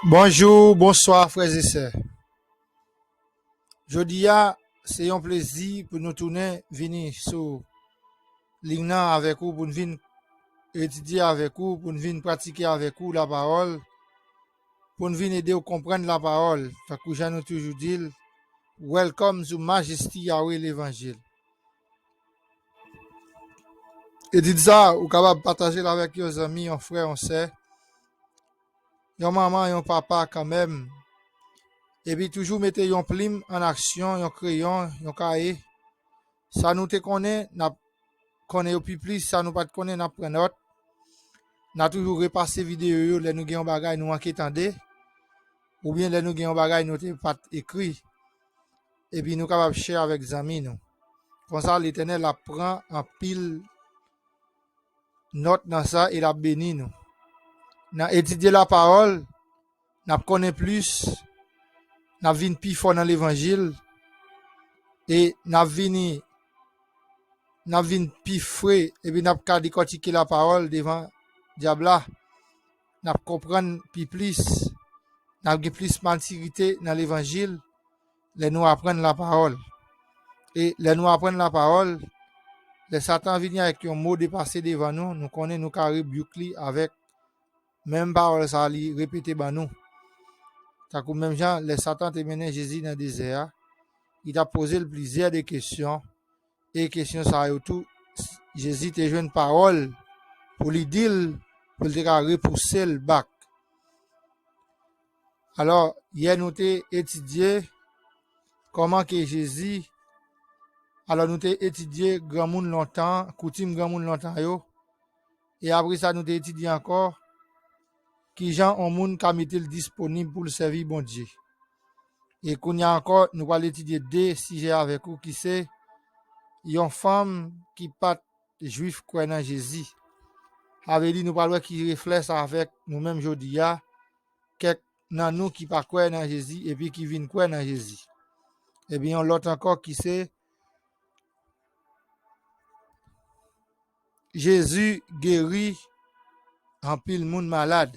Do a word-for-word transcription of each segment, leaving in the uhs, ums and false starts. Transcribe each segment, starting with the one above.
Bonjou, bonswa, frè e sè. Jodi a, se yon plezi pou nou tounen vini sou liy nan avèk ou, pou n vin etidye avèk ou, pou n vin pratike avèk ou lapawòl, pou n vin ede w konprann lapawòl. Tankou jan nou toujou di l, welcome to Majesty Yahweh Levanjil. Etid sa, ou kapab pataje l avèk yon zanmi, yon frè, yon sè, yon manman, yon papa kanmenm. Epi toujou mete yon plim an aksyon, yon kreyon, yon kaye. Sa nou te konnen, n ap konnen yo pi plis. Sa nou pa t konnen, n ap pran nòt. N a toujou repase videyo yo lè nou gen yon bagay nou manke tande, oubyen lè nou gen yon bagay nou te pa t ekri. Epi nou kapab share avèk zanmi nou. Konsa, Letènèl ap pran anpil nòt nan sa e l ap beni nou. Nan etidye lapawòl, n ap konnen plis, n ap vin pi fò nan levanjil, e n ap vini, n ap vin pi fre, epi n ap ka dekòtike lapawòl devan dyab la. N ap konprann pi plis, n ap gen plis matirite nan levanjil lè nou aprann lapawòl. E lè nou aprann lapawòl, lè Satan vini avèk yon mo depase devan nou, nou konnen nou ka rebuke li avèk menm pawòl sa a li repete ban nou. Tankou menm jan lè Satan te mennen Jezi nan dezè a, li t ap poze l plizyè de kesyon, e kesyon sa yo tou, Jezi te jwenn pawòl pou li di l, pou l te ka repouse l back. Alò, yè nou te etidye kòman ke Jezi, alò nou te etidye granmoun lontan, koutim granmoun lontan yo, e apre sa nou te etidye ankò kijan yon moun ka mete l disponib pou l sèvi Bondye. E kounye a ankò, nou pral etidye de sijè avèk ou ki se yon fanm ki pa t jwif kwè nan Jezi. Sa vle di nou pral wè ki reflè sa avèk nou menm jodi a, kèk nan nou ki pa kwè nan Jezi epi ki vin kwè nan Jezi. Epi yon lòt ankò ki se Jezi geri anpil moun malad.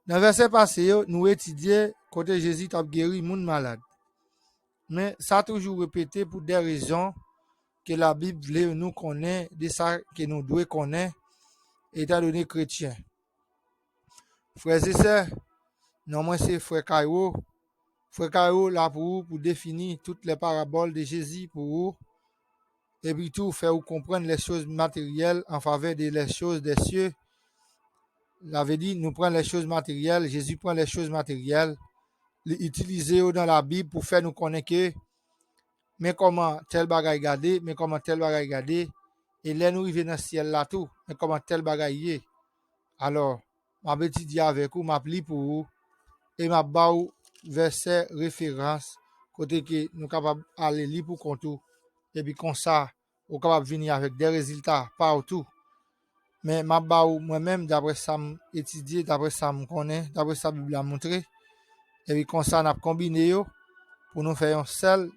Nan vèsè pase yo, nou etidye kote Jezi t ap geri moun malad. Men sa toujou repete pou de rezon ke Labib vle nou konnen de sa ke nou dwe konnen, etandone kretyen. Frè e sè, non mwen se Frè Kaywo. Frè Kaywo la pou ou, pou defini tout les paraboles de Jésus pou ou, epi tou fè ou konprann les choses matérielles en faveur de les choses des cieux. Sa vle di, nou pran les choses matérielles, Jezi pran les choses matérielles, li itilize yo nan Labib pou fè nou konnen ke men kòman tèl bagay gade, men kòman tèl bagay gade, e lè nou rive nan syèl la tou, men kòman tèl bagay ye. Alò, m ap etidye avèk ou, m ap li pou ou, e m ap ba w vèsè referans kote ke nou kapab ale li pou kont ou, epi konsa, ou kapab vini avèk de rezilta pa w tou. Men m ap ba w mwen menm, daprè sa m etidye, daprè sa m konnen, daprè sa Bib la montre, epi konsa n ap konbine yo pou nou fè yon sèl,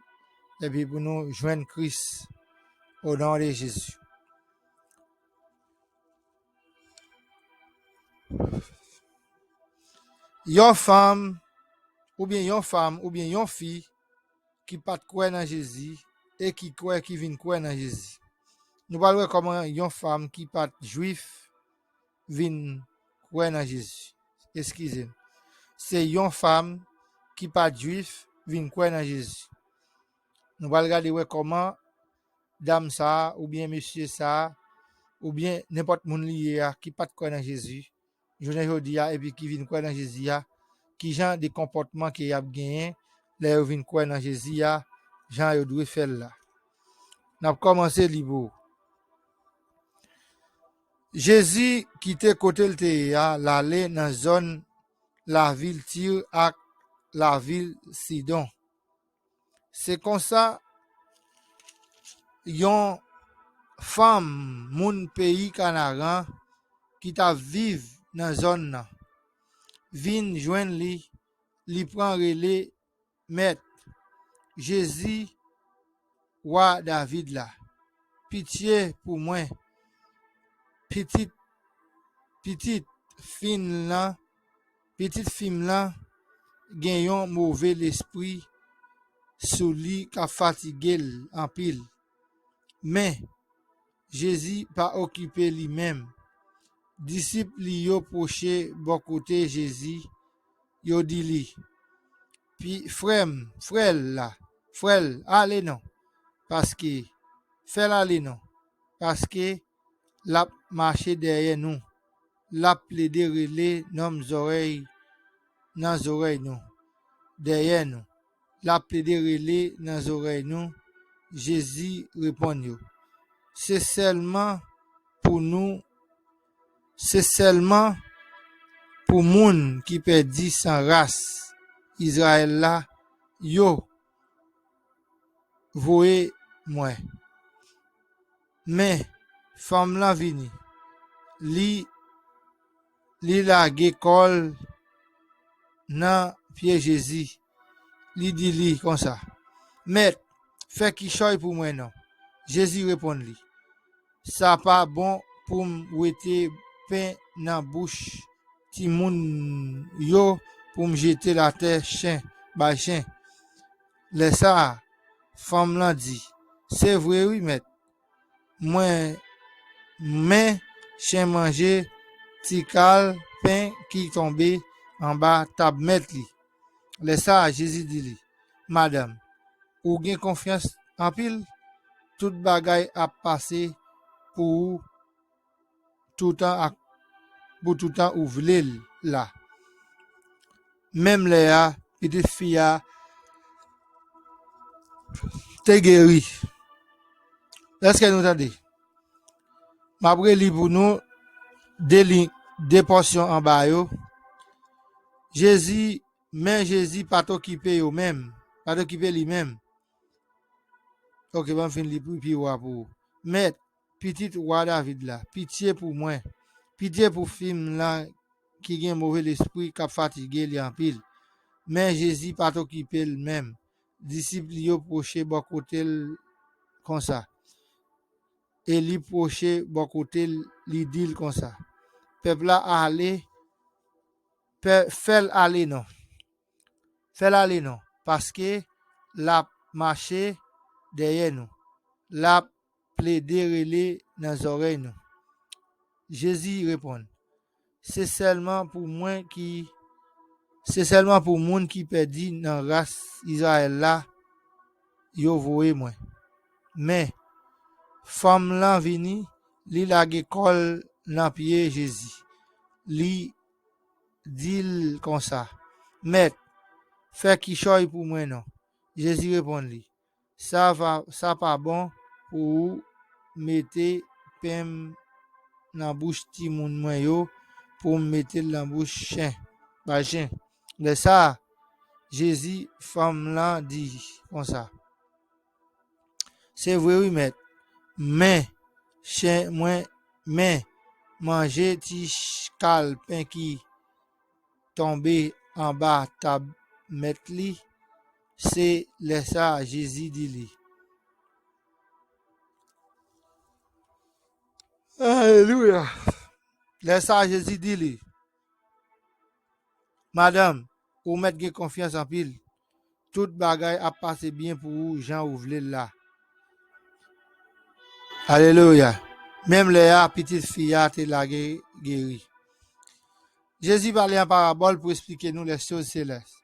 epi pou nou jwenn Kris. O non de Jezi. Yon fanm, oubyen yon fanm, oubyen yon fi ki pa t kwè nan Jezi e ki kwè, ki vin kwè nan Jezi. Nou pral wè kòman yon fanm ki pa t jwif vin kwè nan Jezi. Eskize m. Se yon fanm ki pa t jwif vin kwè nan Jezi. Nou pral gade wè kòman dam sa a, oubyen mesye sa a, oubyen nenpòt moun li ye a ki pa t kwè nan Jezi, jounen jodi a, epi ki vin kwè nan Jezi a, ki jan de konpòtman ke y ap genyen lè yo vin kwè nan Jezi a, jan yo dwe fè l la. N ap kòmanse li pou ou. Jezi kite kote l te ye a, l ale nan zòn lavil Tir ak lavil Sidon. Se konsa, yon fanm moun peyi Kanaran ki t ap viv nan zòn nan vin jwenn li, li pran rele, Mèt, Jezi, wa David la, pitye pou mwen, pitit, pitit fi m nan Pitit fi m lan gen yon move lespri sou li k ap fatige l anpil. Men, Jezi pa okipe li menm. Disip li yo pwoche bò kote Jezi, yo di li, "Pi-, frè m, frè l la, frè l, ale non, paske, fè l ale non, paske l ap mache dèyè nou, l ap plede rele nan zòrèy, nan zòrèy nou, dèyè nou, l ap plede rele nan zòrèy nou." Jezi reponn yo, "Se sèlman pou nou, se sèlman pou moun ki pèdi san ras Izrayèl la, yo voye mwen." Men, fanm lan vini. Li, li lage kò l nan pye Jezi. Li di li konsa, "Mèt, fè kichòy pou mwen non." Jezi reponn li, "Sa pa bon pou m wete pen nan bouch timoun yo pou m jete l atè chen, bay chen." Lè sa a, fanm lan di, "Se vre wi, mèt. Mwen, men chen manje ti kal pen ki tonbe anba tab mèt li." Lè sa a, Jezi di li, "Madanm, ou gen konfyans anpil, tout bagay ap pase pou ou toutan ak pou toutan ou vle l la." Menm lè a, pitit fi a te geri. Èske nou tande? M ap reli pou nou de li, de pòsyon anba yo. Jezi, men Jezi pa t okipe yo menm, pa t okipe li menm. Ok, ban m fin li pi, pi wo a pou ou. Mèt, pitit wa David la, pitye pou mwen. Pitye pou fi m lan ki gen move lespri k ap fatige li anpil. Men Jezi pa t okipe l menm. Disip li yo pwoche bò kote l konsa. E li pwoche bò kote l, li di l konsa, "Pèp la ale, pè, fè l ale non. Fè l ale non, paske l ap mache dèyè nou. L ap plede rele nan zòrèy nou." Jezi reponn, "Se sèlman pou mwen ki, se sèlman pou moun ki pèdi nan ras Izrayèl la, yo voye mwen." Men, fanm lan vini, li lage kò l nan pye Jezi. Li di l konsa, "Mèt, fè kichòy pou mwen non." Jezi reponn li, "Sa va, sa pa bon pou ou mete pen m nan bouch timoun mwen yo, pou m mete l nan bouch chen, bay chen." Lè sa a, Jezi, fanm lan di konsa, "Se vre wi, mèt, men chen mwen, men manje ti ch-, kal pen ki tonbe anba tab mèt li." Se lè sa a Jezi di li, Alelouya! Lè sa a Jezi di li, "Madanm, ou mèt gen konfyans anpil. Tout bagay ap pase byen pou ou jan ou vle l la." Alelouya! Menm lè a, pitit fi a te lage geri. Jezi pale an parabòl pou eksplike nou les choses célestes.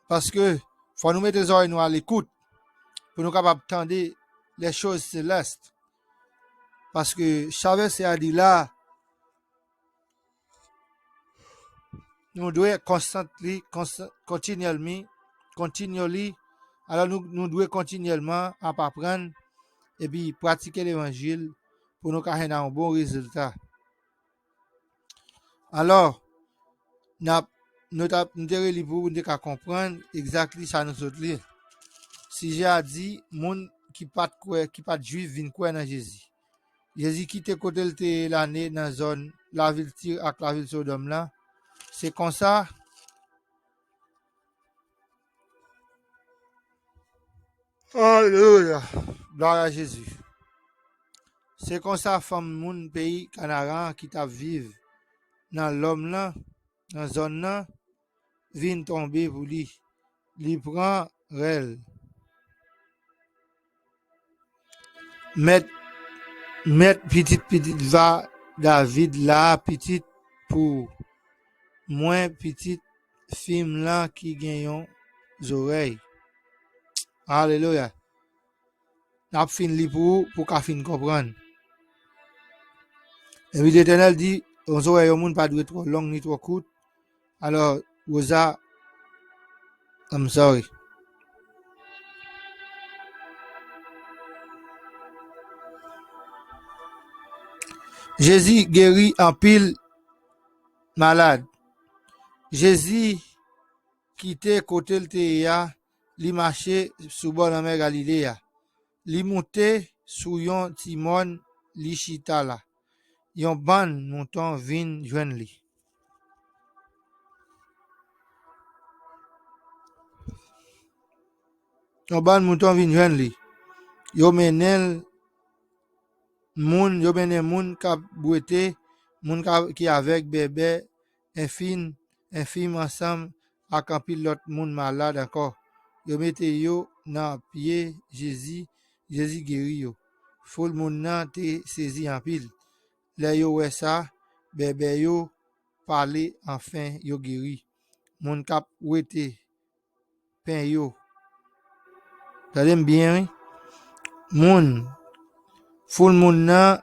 Paske fò nou mete zòrèy nou a lekout pou nou kapab tande les choses célestes. Paske sa vèsè a di la, nou dwe constantly, constant, continually, continually. Alò, nou, nou dwe kontinyèlman ap aprann epi pratike levanjil pou nou ka jwenn yon bon rezilta. Alò, n ap, nou t ap, nou te reli pou nou te ka konprann exactly sa nou sot li. Sijè a di, moun ki pa t kwè, ki pa t jwif vin kwè nan Jezi. Jezi kite kote l te ye lane nan zòn lavil Tir ak lavil Sodòm la. Se konsa, Alelouya! Glwa a Jezi. Se konsa fanm moun peyi Kanaran ki t ap viv nan lòm lan, nan zòn nan, vin tonbe pou li. Li pran rèl. Mèt, mèt pitit pitit va David la, pitit pou mwen, pitit fi m lan ki gen yon zòrèy. Alelouya. N ap fin li pou ou, pou w ka fin konprann. Epi Letènèl di, yon zòrèy yon moun pa dwe twò long ni twò kout. Alò, Rosa, I'm sorry. Jezi geri anpil malad. Jezi kite kote l te ye a, li mache sou bò lanmè Galile a. Li moute sou yon ti mòn, li chita la. Yon bann mouton vin jwenn li. Yon bann mouton vin jwenn li. Yo mennen l moun, yo mennen moun k ap bwete, moun k a- ki avèg, bèbè, enfim, enfim ansanm ak anpil lòt moun malad ankò. Yo mete yo nan pye Jezi, Jezi geri yo. Foul moun nan te sezi anpil. Lè yo wè sa, bèbè yo pale, anfen, yo geri. Moun k ap wete pen yo. Tande m byen, wi. Moun, foul moun nan,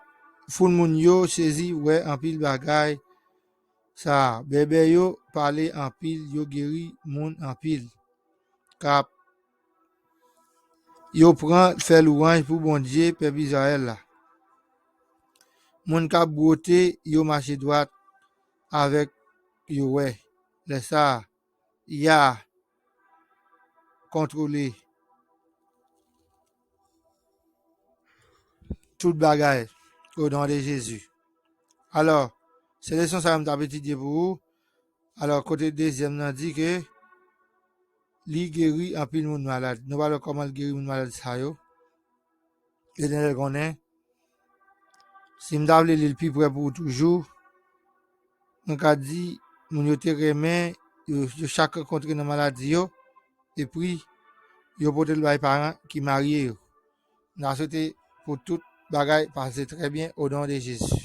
foul moun yo sezi wè anpil bagay sa a. Bèbè yo pale anpil, yo geri moun anpil. K ap, yo pran fè lwanj pou Bondye, pèp Izrayèl la. Moun k ap bwote yo mache dwat avèk yo wè. Lè sa a, y a kontwole tout bagay o non de Jezi. Alò, se leson sa yo m t ap etidye pou ou. Alò, kote dezyèm nan di ke li geri anpil moun malad. Nou pral wè kòman l geri moun malad sa yo. Letènèl konnen. Si m ta vle li l pi prè pou ou toujou, mwen ka di, moun yo te renmen, yo, yo chak rankontre nan maladi yo, epi yo pote l bay paran ki marye yo. M ta swete pou tout bagay pase trè byen o non de Jezi.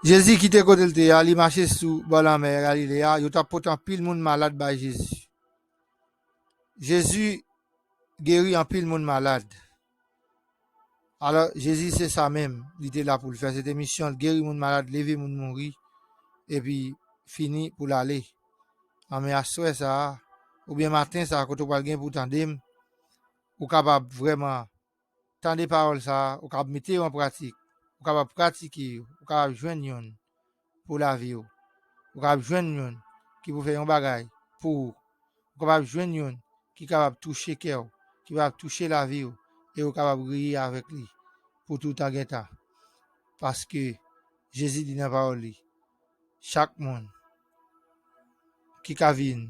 Jezi kite kote l te a, li mache sou bò lanmè Galile a, yo t ap pote anpil moun malad bay Jezi. Jezi geri anpil moun malad. Alò, Jezi se sa menm, li te la pou l fè, se te misyon l, geri moun malad, leve moun mouri, epi fini pou l ale. Anben aswè sa a, oubyen maten sa a, kote w pral gen pou w tande m, ou kapab vrèman tande pawòl sa a, ou kapab mete yo an pratik, ou kapab pratike yo, ou kapab jwenn youn pou lavi w. Ou kapab jwenn youn ki pou fè yon bagay pou ou. Ou kapab jwenn youn ki kapab touche kè w, ki kapab touche lavi w, e ou kapab griye avèk li pou toutan gen tan. Paske Jezi di nan pawòl li, chak moun ki ka vin